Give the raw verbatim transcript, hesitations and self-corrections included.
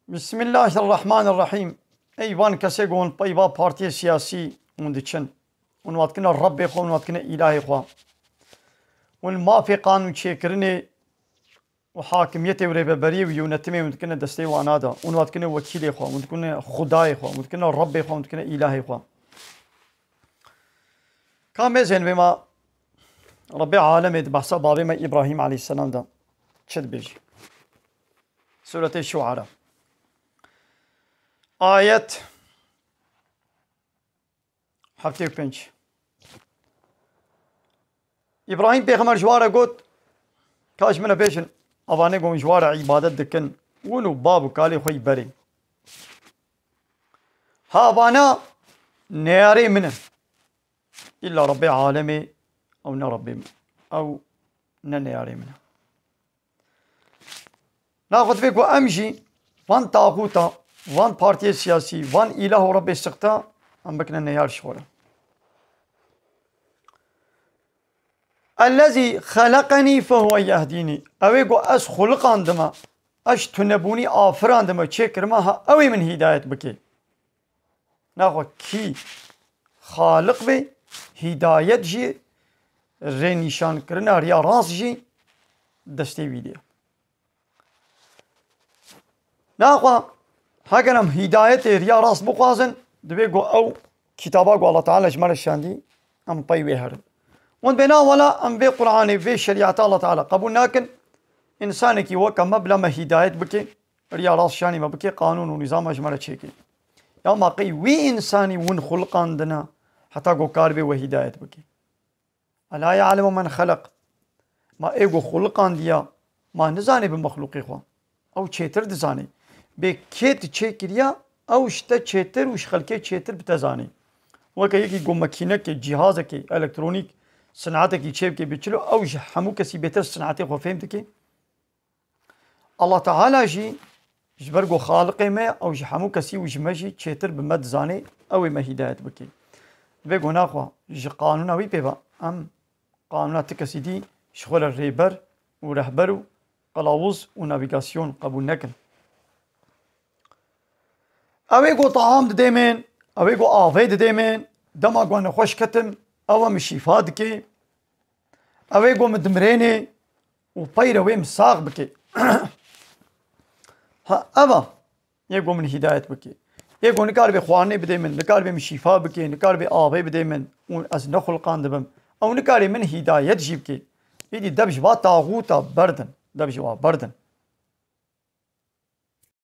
Bismillahirrahmanirrahîm. Ey van kesê ku hûn pey va partiyê siyasî hûn diçin. Hûn wa dikine Rebbê xwe, hûn wa dikine îlahê xwe. Hûn mafê qanûn çêkirinê û hakimiyetê û rêveberiyê û yönetimê hûn dikine destê wana de. Hûn wa dikine wekîlê xwe, hûn dikine xudayê xwe, hûn dikine Rebbê xwe, hûn dikine îlahê xwe. Ka mêzên vê ma Rebbê alemê di behsa bavê me Îbrahîm aleyhisselam de çi dibêjî? Sûretê Şuara. Ayet heftê û pênc. Îbrahîm pêxember ji wan re got, ka ji min re bêjin, evanê ku ji wan re îbadet dikin, win û bav û kalê xwe yî berê. Ha evana neyarê min e. Îlla Rebbê alemê, ew ne Rebbê min. Ew ne neyarê min e. Naxwe divê ku em jî van taxûta, van partiyê siyasî, van îlah û Rebbê sixta, em bikine neyar ji xwe re. Ellezî xeleqenî fehuwe yehdînî. Ew ê ku ez xuliqandime, ez ji tunebûnî afirandime, çêkirime, ha ew ê min hîdayet bike. Naxwe kî Xaliq be, hîdayet jî, rênîşankirina riya rast jî destê wî de ye. Naxwe, heger em hîdayetê riya rast bixwazin, divê ku ew kitaba ku Allah Teala ji me re şandî, em pey wê herin. Hûn bêna wela em vê Qur'anê, vê şerîeta Allah Teala qebûl nakin, însanekî weke me bila me hîdayet bike, riya rast şanî me bike, qanûn û nîzama ji me re çêke. Ya ma qey wî însanî win xuliqandine heta ku karibê we hîdayet bike? Ela ya'lemu men xeleq. Ma ê ku xuliqandiya, ma nizanê bi mexlûqê xwe? Ew çêtir dizanê. Bê kê tu çêkiriya, ew ji te çêtir û ji xelkê çêtir bi te zanê. Weke yekî ku makînekê, cîhazekê, elektronîk, sinatekî çêbike bê çilo, ew ji hemû kesî bêtir sinatê xwe fêm dike. Allah Teala jî ji ber ku Xaliqê me ye, ew ji hemû kesî û ji me jî çêtir bi me dizanê, ew ê me hîdayet bike. Divê ku naxwe ji qanûna wî pê ve, em qanûna ti kesî dî ji xwe re rêber û rehber û qelawuz û navîgasyon qebûl nekin. Ew ê ku taam didê min, ew ê ku avê didê min, dema ku nexweş ketim, ew e min şîfa dike. Ew ê ku min dimirênê û peyre wê min sax bike. Ha, ev e. Yê ku min hîdayet bike. Yê ku nikaribê xwarinê bidê min, nikaribê min şîfa bike, nikaribê avê bidê min û ez nexulqandibim. Ew nikarê min hîdayet jî bike. Êdî dev ji va taxûta berdin. Dev ji wa berdin.